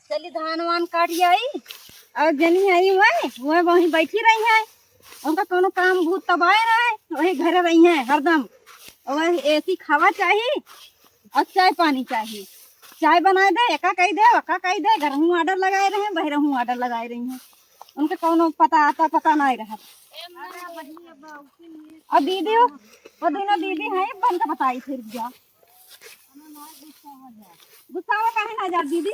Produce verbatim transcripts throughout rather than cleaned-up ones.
चली धान वान काट आई। और जनी आई हुए, वह वहीं बैठी रही है। उनका कोनो काम भूत तबाय रहे, वही घरे रही है हरदम। और वह एसी खावा चाही और चाय पानी चाही। चाय बनाए दे, एका कही दे, ओका कही दे, घरहूँ ऑर्डर लगाए रहे, बहरहूँ ऑर्डर लगाए रही है। उनका कोनो पता आता, पता नहीं रहा। और दीदी, वो दोनों दीदी हैं, बन के बताई फिर जा। गुस्सा काहे ना जा दीदी?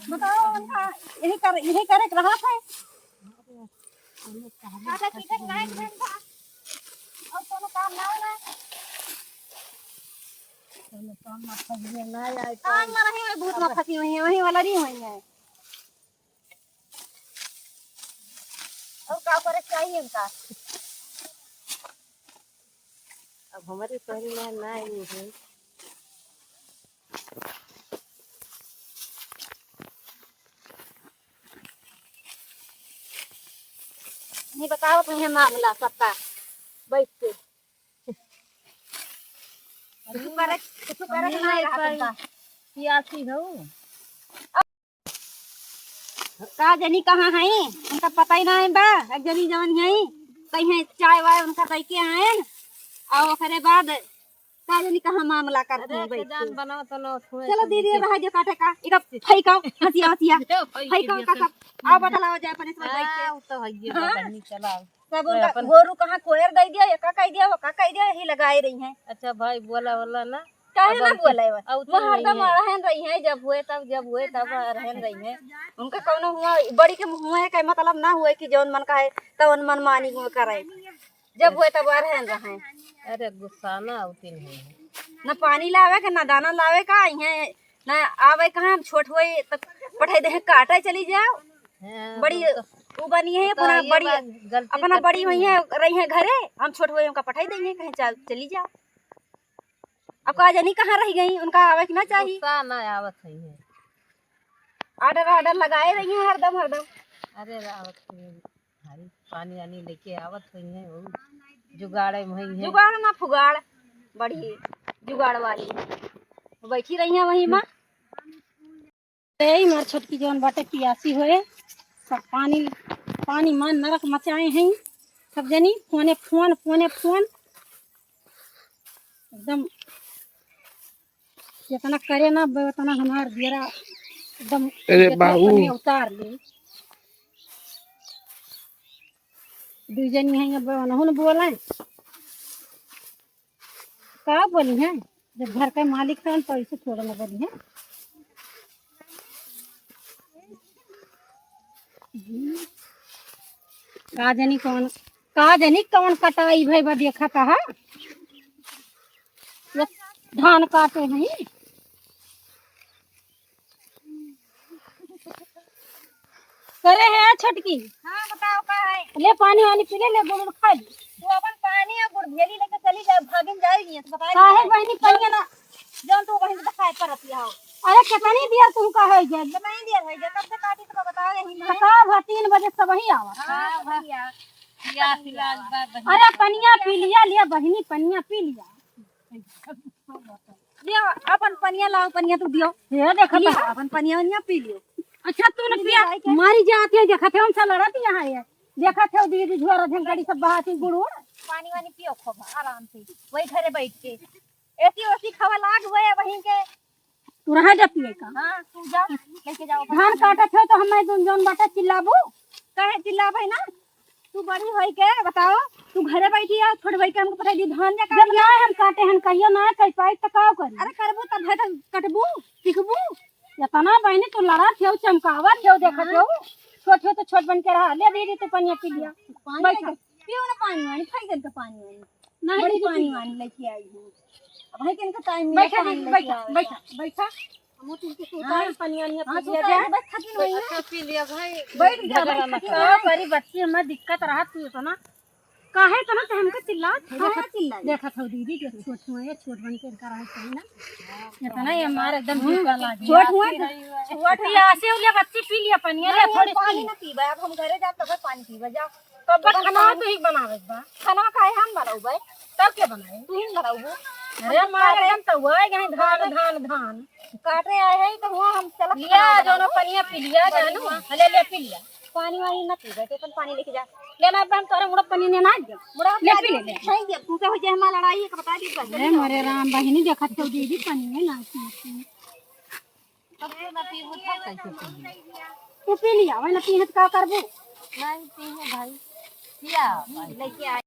बताओ, उनका यही कर, यही करे के रहा था। काटा पीटे के लायक बन था। और कोनो काम ना होला। कोनो काम ना फंसिए ना आए। काम ना रही, वही भूत में फंसी हुई है, वही वाला नहीं हुई है। और का करे चाहिए इनका? अब हमारे शहर में ना आई है। नहीं बताओ तो ये मामला सबका बैठ के। कुछ करे, कुछ करे नहीं ना रहा पाई। तुमका। पियासी हो। का जनी कहाँ है, उनका पता ही ना है बा। एक जनी जवन है, कहीं चाय वाय उनका दे के आए, और ओकरे बाद का जनी कहाँ मामला करती अरे, है बैठ के। जान बनाओ तो लो, थोड़े चलो से दीदी, लेके। रहा जो काटे का, इका फेंको, हंसिया, हंसिया। जो फेंक फेंको दिया का सब। सब। आओ, बतलाओ जाए अपने से बैठ के। हाँ, वो तो है, ये हाँ। बहनी चलाओ। सब तो उनका अपन गोरू कहाँ कोयर दे दिया, ये का कह दिया, वो का कह दिया, यही लगाए रही हैं। अच्छा भाई, बोला, बोला ना। काहे अब ना उनके बोले वो? आउते वो नहीं हरदम है। रहन रही हैं, जब हुए तब, जब हुए तब रहन रही हैं। उनका कौनो हुआ, बड़ी के मुँह है, कहे मतलब ना हुए कि जौन मन का है, तौन मन मानी वो करे। जब हुए तब रहन रहे। अरे गुस्सा ना आउती नहीं है। ना पानी लावे का, ना दाना लावे का, इहें ना आवे कहाँ, हम छोट हुए तक पठाई दे हैं, काटे चली जाओ। हाँ, बड़ी तो, उ बनी है, तो अपना ये बड़ी, बात गलती अपना करती बड़ी हुई है। है, रही है घरे, हम छोट हुए उनका पठाई देंगे, कहीं चल, चली जाओ। अब का जानी कहाँ रह गई, उनका आवे के ना चाहिए। गुस्सा ना आवत है ये। ऑर्डर, ऑर्डर लगाए रही हैं हरदम, हरदम। अरे आवत है, भारी पानी आनी लेके आवत हुई है, वो जुगाड़े में हुई है। जुगाड़ ना फुगाड़, बड़ी जुगाड़ वाली। बैठी रही हैं वहीं माँ। ए, हमार छोटकी जौन बाटे पियासी होए, सब पानी, पानी मान नरक मचाए हैं सब जनी। फोने फोन, फोने फोन, एकदम जितना करे ना बे, उतना हमार दियरा एकदम अरे जितना बाबू। पनिया उतार ले। दू जनी हैं, अब उनहु न बोले। का बोली हैं? जब घर के मालिक हैं तो ऐसे थोड़ा ना बोली हैं। का जानी कौन, का जानी कौन कटाई भई बा, देखा था, हाँ? ये धान काटे हैं। करे है छोटकी। हाँ, बताओ का है? ले पानी वानी पी ले, ले गुड़ उड़ खा ले। तू अपन पानी और गुड़ भेली लेके चली जा, भागिन जाएगी, तो बता काहे दे। बहनी पनिया ना? जौन तू बहन के खाए परत हो। अरे कितनी देर तुम कहे गए? कितनी देर है? जब से काटी तो बताओ यही तो में। का भा तीन बजे से वही आवा। हाँ, भैया। पियास लाग बा बहनी। अरे पनिया पी लिया, लिया बहनी, पनिया पी लिया। लियो, अपन पनिया लाओ, पनिया तू दियो। ये देखा लियो, तो। अपन पनिया वनिया पी लियो। अच्छा, तू न पी पिया, लिया, भाई, क्या? मारी जात है, देखत है, हमसे लड़त यहाँ है। देखत है, दीदी झोरा झंकड़ी सब बहाती गुड़ उड़। पानी वानी पियो खूब आराम से, वही घरे बैठ के। एसी ओसी खावा लाग हुए वहीं के। तू रहा जा पिए का। हाँ, तू जा, लेके जाओ अपन धान पानी। काटत हो तो हमें तुम जौन बाटा चिल्लाबू। काहे चिल्लाबे ना? तू बड़ी होई के बताओ, तू घरे बैठी है, छोट भाई के हमको पठाई दी धान जा जब काट ना हम काटे हन, कहियो ना कर पाई त का करी? अरे करबू तब है तो कटबू, सीखबू। इतना बहनी तू लड़ा थे, चमकावा थे, देखा थे। छोट हो तो छोट बन के रहा। ले दीदी तू पनिया पी लिया। पानी बैठा। लेके पियो ना पानी वानी, खाई करके पानी वानी। नहीं बड़ी दीदी। पानी वानी लेके आई हूँ। अब भाई के इनका टाइम मिला बैठा पानी दीदी, लेके बैठा, आवे बैठा, का। बैठा। हम तुमको हाँ। सुताई पनिया निया हाँ, पी लिया सुताई जाए। बस खातिर वही है। अच्छा, पी लिया भाई। बैठ जा, झगड़ा बैठ मत खातिर करो। वही। का करी बच्ची, हमें दिक्कत रहा तू तो ना। काहे तो ना ते हमके चिल्लात है? हाँ, देखत, चिल्लाई। देखत हो दीदी, जो छोट हुए, छोट बन के इनका रहे सही ना। इतना ये हमारे एकदम भूख लागी। छोट हुए, छोट हुए। पियासे उले बच्ची पी लिया पनिया, ले नहीं, थोड़ी पानी सी। ना पीबा, अब हम घरे जाब तब पानी पीबा, जाओ। तब खाना तू ही बनावे बा। खाना काहे हम बनाउबे? तब के बनाए? तू ही बनाउबू। अरे हम मारे काटे एकदम तो हुआ है, यहीं धान, धान, धान। काटे आए हैं तो हुआ हम चला लिया, जौन पनिया पी लिया, जानू। ले, ले, पी लिया। पानी वानी न पीबे, तो अपन पानी लेके जा। ले ना, अब हम तोहरे मुड़ा पनिया ना दे। मुड़ा ले, पी ले, ले। सही दे, तू से हो जाए हमार लड़ाई, एक बता दी बस। अरे मोरे राम, बहिनी देखत तो दीदी पनिया ना पी। तब तू ना पीबू, तब कैसे पीबू? तू पी लिया, वही ना पीहे तो का करबू? नहीं पीहूँ भाई। लिया, लेके आ।